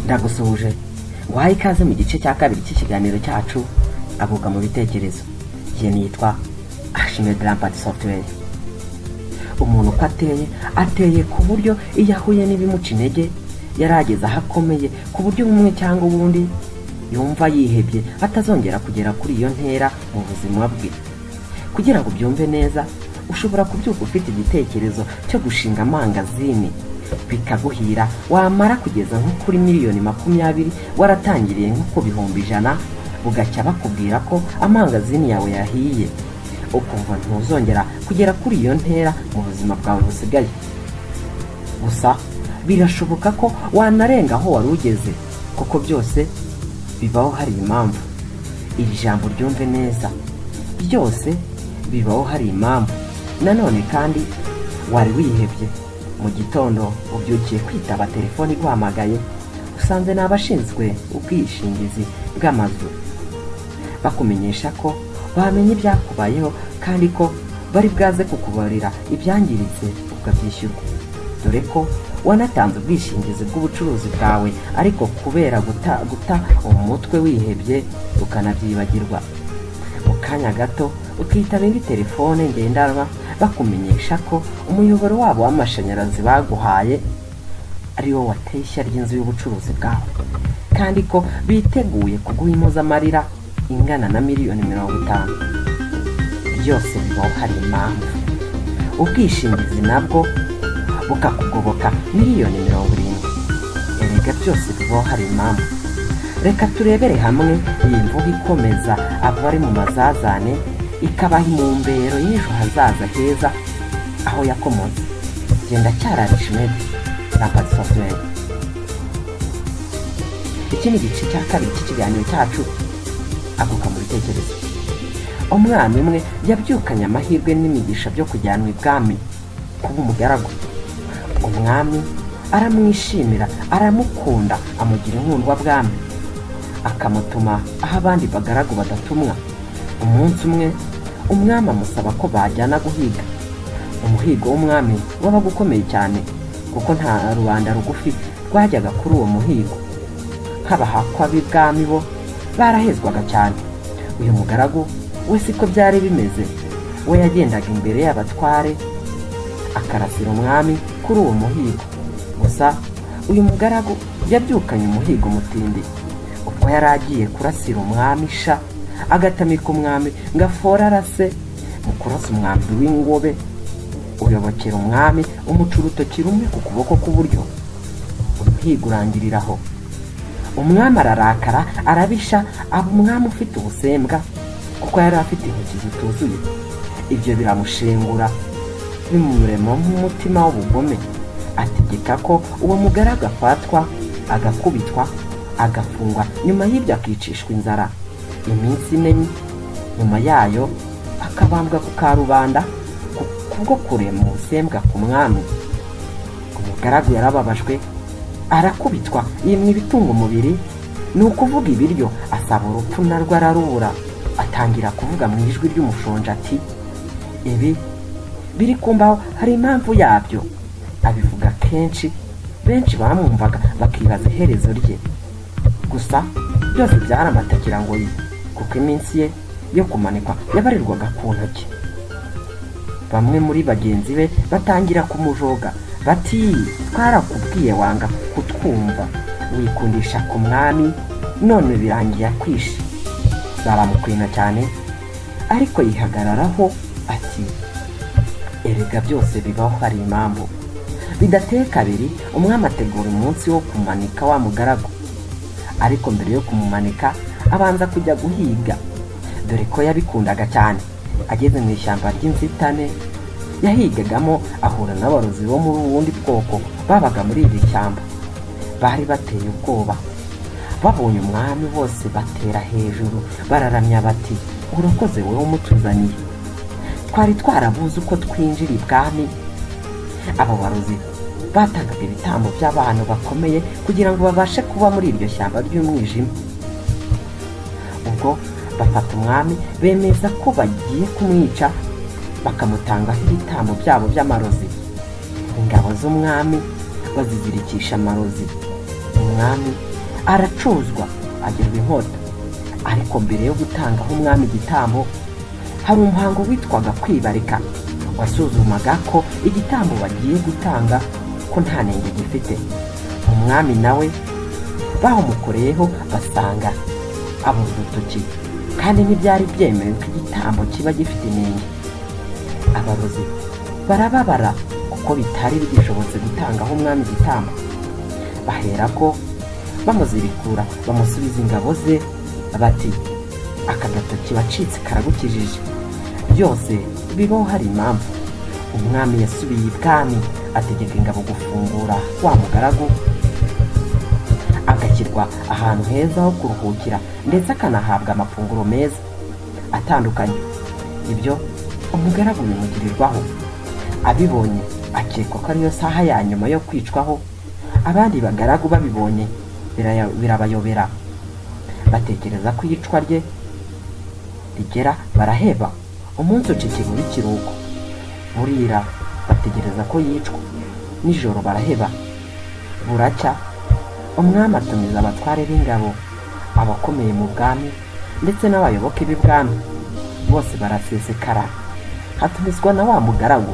Ndagusuhuje, nguhaye ikaze mu gice cya kabiri cy'ikiganiro cyacu Aguka mu Bitekerezo. Njye nitwa Ashimwe Rampart Software. Umuntu uko ateye, ateye ku buryo iyo ahuye n'ibimuca intege, yari ageze aho akomeye ku buryo bumwe cyangwa ubundi, yumva yihebye, atazongera kugera kuri iyo ntera mu buzima bwe. Kugira ngo ubyumve neza, ushobora kubyuka ufite igitekerezo cyo gushinga amangazini, bikaguhira, wamara kugeza nko kuri miliyoni 20 waratangiriye nko ku 100,000, bugacya bakubwira ko amangazini yawe yahiye, ukumva ntuzongera kugera kuri iyo ntera mu buzima bwawe busigaye. Gusa birashoboka ko wanarenga aho wari ugeze, kuko byose bibaho hari impamvu. Iri jambo ryumve neza: byose bibaho hari impamvu. Nanone kandi, wari wihebye, mu gitondo ubyukiye kwitaba telefone iguhamagaye, usanze ni abashinzwe ubwishingizi bw'amazu, bakumenyesha ko bamenye ibyakubayeho kandi ko bari bwaze kukubarira ibyangiritse ukabyishyurwa, dore ko wanatanze ubwishingizi bw'ubucuruzi bwawe, ariko kubera guta umutwe wihebye ukanabyibagirwa. Mu kanya gato ukitaba indi telefone ngendanwa, bakumenyesha ko umuyoboro wabo w'amashanyarazi baguhaye ari wo wateye ishya ry'inzu y'ubucuruzi bwawe, kandi ko biteguye kuguha impozamarira ingana na miliyoni 50. Byose bibaho hari impamvu. Ubwishingizi nabwo bukakugoboka miliyoni 70. Erega byose bibaho hari impamvu. Reka turebere hamwe iyi mvugo ikomeza abari mu mazazane, ikabaha intumbero y'ejo hazaza heza, aho yakomotse. Genda cyararishimedi Rampart Software. Iki ni igice cya kabiri cy'ikiganiro cyacu Aguka mu Bitekerezo. Umwana umwe yabyukanye amahirwe n'imigisha byo kujyanwa ibwami kuba umugaragu. Umwami aramwishimira, aramukunda, amugira inkundwabwami, akamutuma aho abandi bagaragu badatumwa. Umunsi umwe umwami amusaba ko bajyana guhiga. Umuhigo w'umwami wabaga ukomeye cyane, kuko nta rubanda rugufi rwajyaga kuri uwo muhigo. Nk'abahakwa b'ibwami bo barahezwaga cyane. Uyu mugaragu we siko byari bimeze. We yagendaga imbere y'abatware, akarasira umwami kuri uwo muhigo. Gusa uyu mugaragu yabyukanye umuhigo mutindi. Ubwo yari agiye kurasira umwami isha, agatamika umwami ngo afore arase, mu kurasa umwambi w'ingobe uyobokera umwami, umuca urutoki rumwe ku kuboko k'uburyo. Umuhigo urangirira aho. Umwami ararakara, arabisha, aba umwami ufite ubusembwa, kuko yari afite intoki zituzuye. Ibyo biramushengura, bimurema nk'umutima w'ubugome. Ategeka ko uwo mugaragu afatwa, agakubitwa, agafungwa, nyuma y'ibyo akicishwa inzara iminsi 4, nyuma yayo akabambwa ku karubanda kubwo kurema ubusembwa ku mwami. Umugaragu yarababajwe, arakubitwa, yimwa ibitunga umubiri, ni ukuvuga ibiryo, asaba urupfu narwo ararubura. Atangira kuvuga mu ijwi ry'umushonji ati: "Ibi biri kumbaho hari impamvu yabyo." Abivuga kenshi, benshi bamwumvaga bakibaza iherezo rye. Gusa byose byari amatakirangoyi, kuko iminsi ye yo kumanikwa yabarirwaga ku ntoki. Bamwe muri bagenzi be batangira kumujoga bati: "Twarakubwiye wanga kutwumva, wikundisha ku mwami, none birangiye akwishe." Baramukwena cyane, ariko yihagararaho ati: "Erega byose bibaho hari impamvu." Bidateye kabiri, umwami ategura umunsi wo kumanika wa mugaragu. Ariko mbere yo kumumanika abanza kujya guhiga, dore ko yabikundaga cyane. Ageze mu ishyamba ry'inzitane yahigagamo, ahura n'abarozi bo muri ubundi bwoko babaga muri iri shyamba. Bari bateye ubwoba. Babonye umwami, bose batera hejuru bararamya bati: "Urakoze wowe umutuzaniye, twari twarabuze uko twinjira ibwami." Abo barozi batangaga ibitambo by'abantu bakomeye kugira ngo babashe kuba muri iryo shyamba ry'umwijima. Ubwo bafata umwami, bemeza ko bagiye kumwica, bakamutangaho ibitambo byabo by'amarozi. Ingabo z'umwami bazizirikisha amarozi umwami. Aracuzwa, agerwa inkota. Ariko mbere yo gutangaho umwami igitambo, hari umuhango witwaga kwibarika, wasuzumaga ko igitambo bagiye gutanga ko nta nenge gifite. Umwami nawe bawumukoreyeho, basanga abura urutoki, kandi ntibyari byemewe ko igitambo kiba gifite inenge. Abarozi barababara kuko bitari bigishobotse gutangaho umwami igitambo. Bahera ko bamuzirikura, bamusubiza ingabo ze, bati: "Aka gatoki wacitse karagukijije." Byose bibaho hari impamvu. Umwami yasubiye ibwami, ategeka ingabo gufungura wa mugaragu, agashyirwa ahantu heza ho kuruhukira, ndetse akanahabwa amafunguro meza atandukanye. Ibyo umugaragu bimugirirwaho. Abibonye akekwa ko ariyo saha ya nyuma yo kwicwaho. Abandi bagaragu babibonye birabayobera, batekereza ko iyicwa rye rigera, baraheba. Umunsi ucikira w'ikiruhuko, burira, bategereza ko yicwa nijoro, baraheba. Buracya, umwami atumiza abatware b'ingabo, abakomeye mu bwami ndetse n'abayoboke b'ibwami, bose barasesekara. Hatumizwa na wa mugaragu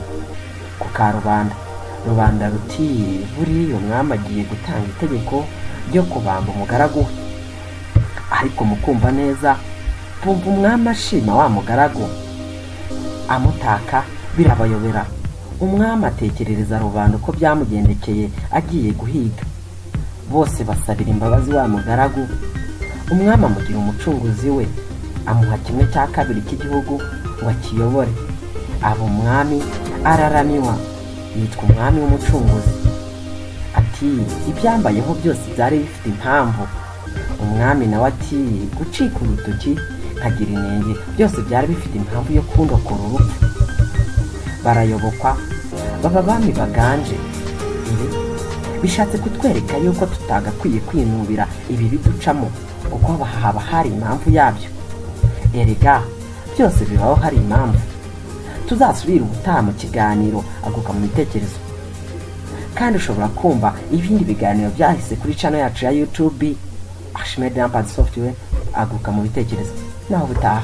ku karubanda. Rubanda ruti: "Buriya umwami agiye gutanga itegeko ryo kubamba umugaragu we." Ariko mu kumva neza, bumva umwami ashima wa mugaragu, amutaka, birabayobera. Umwami atekerereza rubanda uko byamugendekeye agiye guhiga. Bose basabira imbabazi wa mugaragu. Umwami amugira umucunguzi we, amuha 2/3 cy'igihugu ngo akiyobore. Aba umwami, araramiwa, yitwa umwami w'umucunguzi. Ati: "Ibyambayeho byose byari bifite impamvu." Umwami nawe ati: "Gucika urutoki nkagira inenge, byose byari bifite impamvu yo kundokora urupfu." Barayobokwa, baba abami baganje. Ibi bishatse kutwereka yuko tutagakwiye kwinubira ibi biducamo, kuko haba hari impamvu yabyo. Erega byose bibaho hari impamvu. Tuzasubire ubutaha mu kiganiro Aguka mu Bitekerezo. Kandi ushobora kumva ibindi biganiro byahise kuri channel yacu ya YouTube, Archimedes Rampart Software, Aguka mu Bitekerezo. Naho ubutaha.